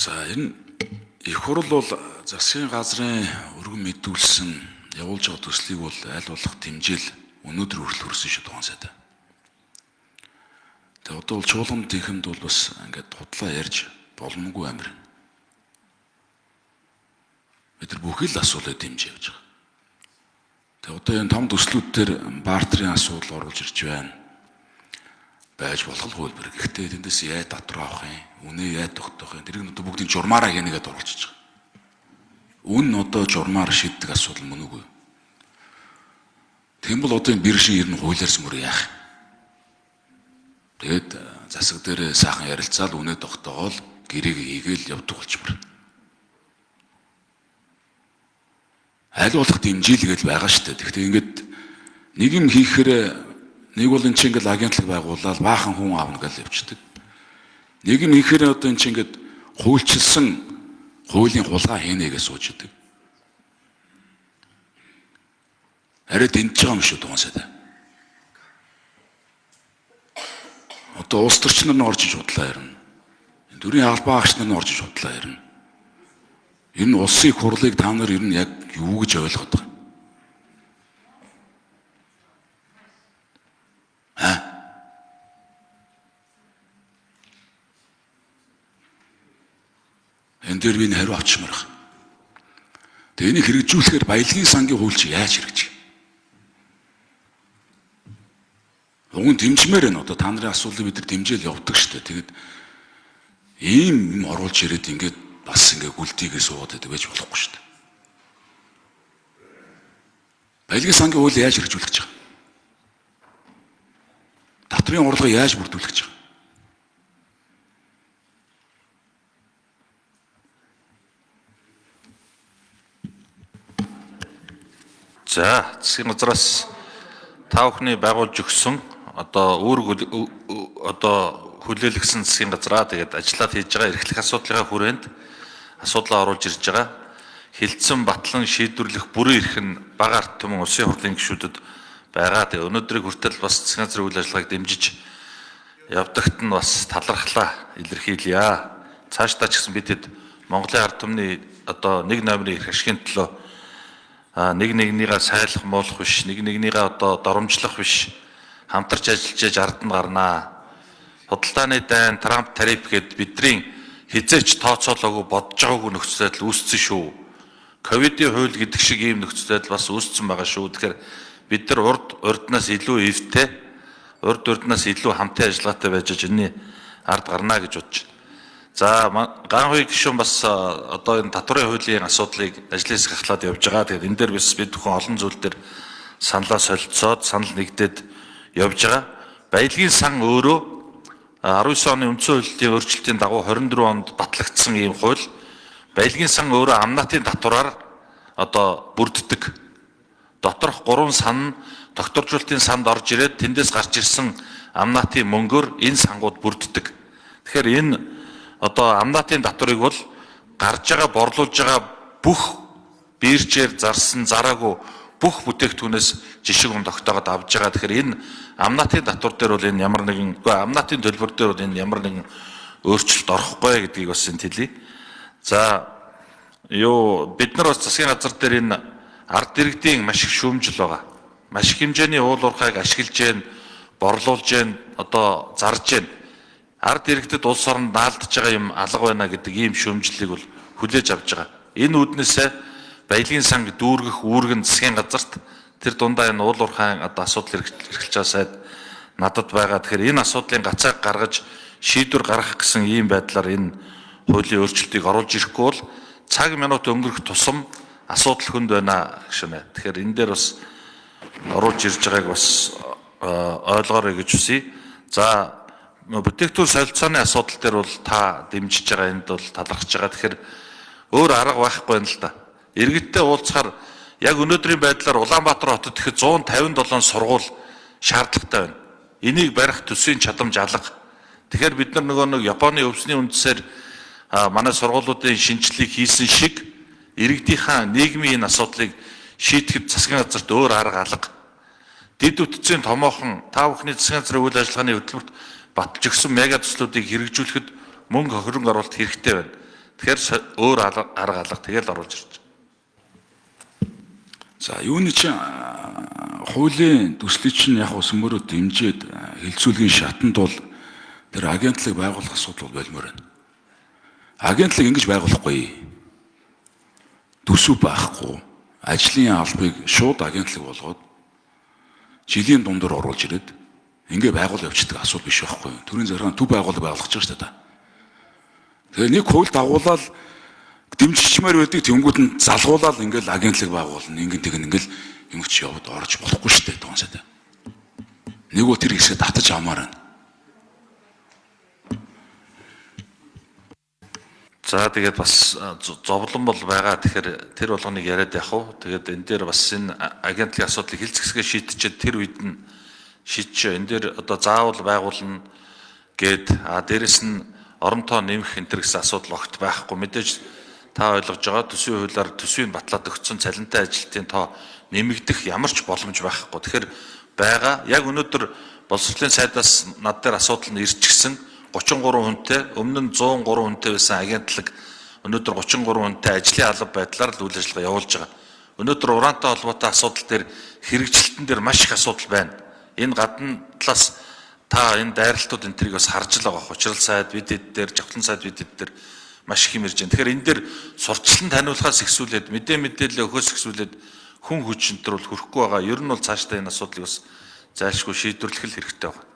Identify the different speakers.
Speaker 1: За, энэ их хурл бол засгийн газрын өргөн мэдүүлсэн явуулж байгаа төслийг бол аль болох дэмжээл өнөөдөр хүртэл хүрсэн шүү тухайн сайд. Тэгээ одоо бол чуулган тэнхимд бол бас ингээд худлаа ярьж боломгүй амир. Бид нар бүхэл асуудлыг дэмжиж явж байгаа. Тэгээ одоо энэ том төслүүд дээр бартерын асуудал оруулж ирж байна. Байж болох хөлбөр. Гэхдээ тэндээс яа татвар авах юм, үнэ яа тогтоох юм. Тэрийг нь одоо бүгдийг журмаараа хийнэгээд оруулчихж байгаа. Үн одоо журмаар шийддэг асуудал мөн үгүй. Тийм бол одоо энэ биржийн ер нь хуулиарс мөр яах юм. Тэгээд засаг дээр сайхан ярилцаал үнэ тогтоогоол гэрээг хийгээл явдаг болчмор. Аль болох дэмжийлгээл байгаа шүү дээ. Гэхдээ ингээд нэг юм хийхээр нэг бол эн чинь ингээд агентлаг байгуулаад баахан хүн аавна гэж явчихдаг. Нэг юм хийхээр одоо эн чинь ингээд хуульчилсан хуулийн хулгай хийнэ гэж сууж идэг. Арай дэмжиж байгаа юм шүү тухайн сайд. Одоо улс төрч нар нь орж иж худлаа ярина. Төрийн албан агч нар нь орж иж худлаа ярина. Энэ улсын их хурлыг та нар ер нь яг юу гэж ойлгоод байгаа юм? Аа? Энэ дээр би хариу авчмаар байна. Тэгээ энийг хэрэгжүүлэхээр баялагын сангийн хууль чи яаж хэрэгжих? Уг нь дэмжмээр байна. Одоо та нарын асуултыг бид нар дэмжээл явдаг шүү дээ. Тэгэд ийм юм оруулж ирээд ингээд бас ингээ гүлдийгээ суугаад байдаг байж болохгүй шүү дээ. Баялагын сангийн хууль яаж хэрэгжүүлэх гэж байгаа? Татврын орлогоо яаж бүрдүүлэх гэж байгаа?
Speaker 2: За, засгийн газраас та бүхний байгуулж өгсөн одоо үүрэг одоо хүлээлгэсэн засгийн газраа тэгээд ажиллаад хийж байгаа эрхлэх асуудлынхаа хүрээнд асуудлаа оруулж ирж байгаа. Хилцэн батлан шийдвэрлэх бүрэн эрх нь бага ард түмэн улсын хурлын гишүүдэд байгаа. Тэгээд өнөөдрийг хүртэл бас засгийн газрын үйл ажиллагааг дэмжиж явдагт нь бас талархлаа илэрхийлье. Цаашдаа ч гэсэн бид хэд Монголын ард түмний одоо нэг номерын эрх ашигын төлөө нэг нэгнийгээ сайлах муулах биш, нэг нэгнийгээ одоо доромжлох биш, хамтарч ажиллаж яж ард нь гарнаа. Худалдааны дайн, Трамп тариф гэд бидний хизээч тооцоолоогүй бодож байгаагүй нөхцөл байдал үүссэн шүү. Ковидын хууль гэдэг шиг ийм нөхцөл байдал бас үүссэн байгаа шүү. Тэгэхээр бид нар урд урднаас илүү эвтэй, урд урднаас илүү хамтын ажиллагаатай байж энэний ард гарнаа гэж бодож байна. За, Ган хуй гишүүн бас одоо энэ татварын хуулийн асуудлыг ажлын хэсэг ахлаад явж байгаа. Тэгэхээр энэ дээр бас бид бүхэн олон зүйл дээр саналаа солилцоод санал нэгдээд явж байгаа. Баялагын сан өөрөө 19 оны үндсэн хуулийн өөрчлөлтийн дагуу 24 онд батлагдсан ийм хууль. Баялагын сан өөрөө амнатын татвараар одоо бүрддэг. Доторх 3 сан нь тогтворжуулалтын санд орж ирээд тэндээс гарч ирсэн амнатын мөнгөөр энэ сангууд бүрддэг. Тэгэхээр энэ одоо амнатын татварыг бол гарч байгаа борлуулж байгаа бүх биржээр зарсан зараагүй бүх бүтээгдэхүүнээс жишг ун тогтоогод авж байгаа. Тэгэхээр энэ амнатын татвар дээр бол энэ ямар нэгэн амнатын төлбөр дээр бол энэ ямар нэгэн өөрчлөлт орохгүй гэдгийг бас энэ хэлье. За, юу бид нар бас засгийн газар дээр энэ ард иргэдийн маш их шүүмжил байгаа. Маш их хэмжээний уул уурхайг ашиглаж гэн, борлуулж гэн, одоо зарж гэн. Ард иргэдэд улс оронд наалдж байгаа юм алга байна гэдэг ийм шүүмжлэлийг бол хүлээж авч байгаа. Энэ үүднээсээ баялагын санг дүүргэх үүрэг нь засгийн газарт тэр дундаа энэ уул уурхайн одоо асуудал эрхэлж байгаа сайд надад байгаа. Тэгэхээр энэ асуудлын гацааг гаргаж шийдвэр гаргах гэсэн ийм байдлаар энэ хуулийн өөрчлөлтийг оруулж ирэхгүй бол цаг минут өнгөрөх тусам асуудал хүнд байна гэж байна. Тэгэхээр энэ дээр бас оруулж ирж байгааг бас ойлгоорой гэж хүсье. За, бүтээгдэхүүн солилцооны асуудал дээр бол та дэмжиж байгаа, энд бол талархаж байгаа. Тэгэхээр өөр арга байхгүй юм л да. Иргэдтэй уулзахаар яг өнөөдрийн байдлаар Улаанбаатар хотод ихэд 157 сургууль шаардлагатай байна. Энийг барих төсвийн чадамж алга. Тэгэхээр бид нар нөгөө нэг Японы өвсний үндсээр манай сургуулиудын шинжилгээг хийсэн шиг иргэдийнхаа нийгмийн энэ асуудлыг шийдэхэд засгийн газарт өөр арга алга. Дэд бүтцийн томоохон та бүхний засгийн газрын үйл ажиллагааны хөтөлбөрт баталж өгсөн мега төслүүдийг хэрэгжүүлэхэд мөнгө хөрөнгө оруулалт хэрэгтэй байна. Тэгэхээр өөр арга алга тэгэл оруулж ирж байгаа.
Speaker 1: За юуны чинь хуулийн төслийг чинь яг өсмөрөө дэмжиж хэлцүүлгийн шатанд бол тэр агентлаг байгуулах асуудал бол болмоор байна. Агентлаг ингэж байгуулахгүй. Төсөв байхгүй. Ажлын албыг шууд агентлаг болгоод жилийн дундуур оруулж ирээд ингээ байгуул явчихдаг асуудал биш байхгүй. Төрийн захиргааны төв байгууллага байгуулах гэж байгаа шүү дээ. Тэгээ нэг хууль дагуулаад дэмжчихмээр байдаг, тэнгууд нь залгуулаад ингээл агентлаг байгуулна. Ингэн тэгэн ингээл юм чи яваад орж болохгүй шүү дээ тухайн сайдаа. Нэг бол тэр хэсгээ татаж авмаар байна.
Speaker 2: За тэгээд бас зовлон бол байгаа. Тэгэхээр тэр болгоныг яриад явах уу? Тэгээд энэ дээр бас энэ агентлагийн асуудлыг хил згсгээ шийдчихэд тэр үед нь шийдчихэ. Энэ дээр одоо заавал байгуулна гээд дээрэс нь оронтоо нэмэх энэ төр гэсэн асуудал огт байхгүй. Мэдээж та ойлгож байгаа төсвийн хуулиар төсвийг батлаад өгсөн цалинтай ажилтны тоо нэмэгдэх ямар ч боломж байхгүй. Тэгэхээр байгаа. Яг өнөөдөр боловсролын сайдаас над дээр асуудал нь ирчихсэн. 33 хүнтэй, өмнө нь 103 хүнтэй байсан агентлаг өнөөдөр 33 хүнтэй ажлын алба байдлаар л үйл ажиллагаа явуулж байгаа. Өнөөдөр ураантай холбоотой асуудал дээр хэрэгжилтэн дээр маш их асуудал байна. Энэ гадна талаас та энэ дайралтууд энэ тэрийг бас харж л байгаа. Учрал сайд бид эд дээр, Жавхлан сайд бид эд дээр маш их юм ирж байна. Тэгэхээр энэ дээр сурталчлан таниулахаас ихсүүлээд мэдээлэл өгөхөөс ихсүүлээд хүн хүч энэ төр бол хүрэхгүй байгаа. Ер нь бол цаашдаа энэ асуудлыг бас зайлшгүй шийдвэрлэх л хэрэгтэй байна.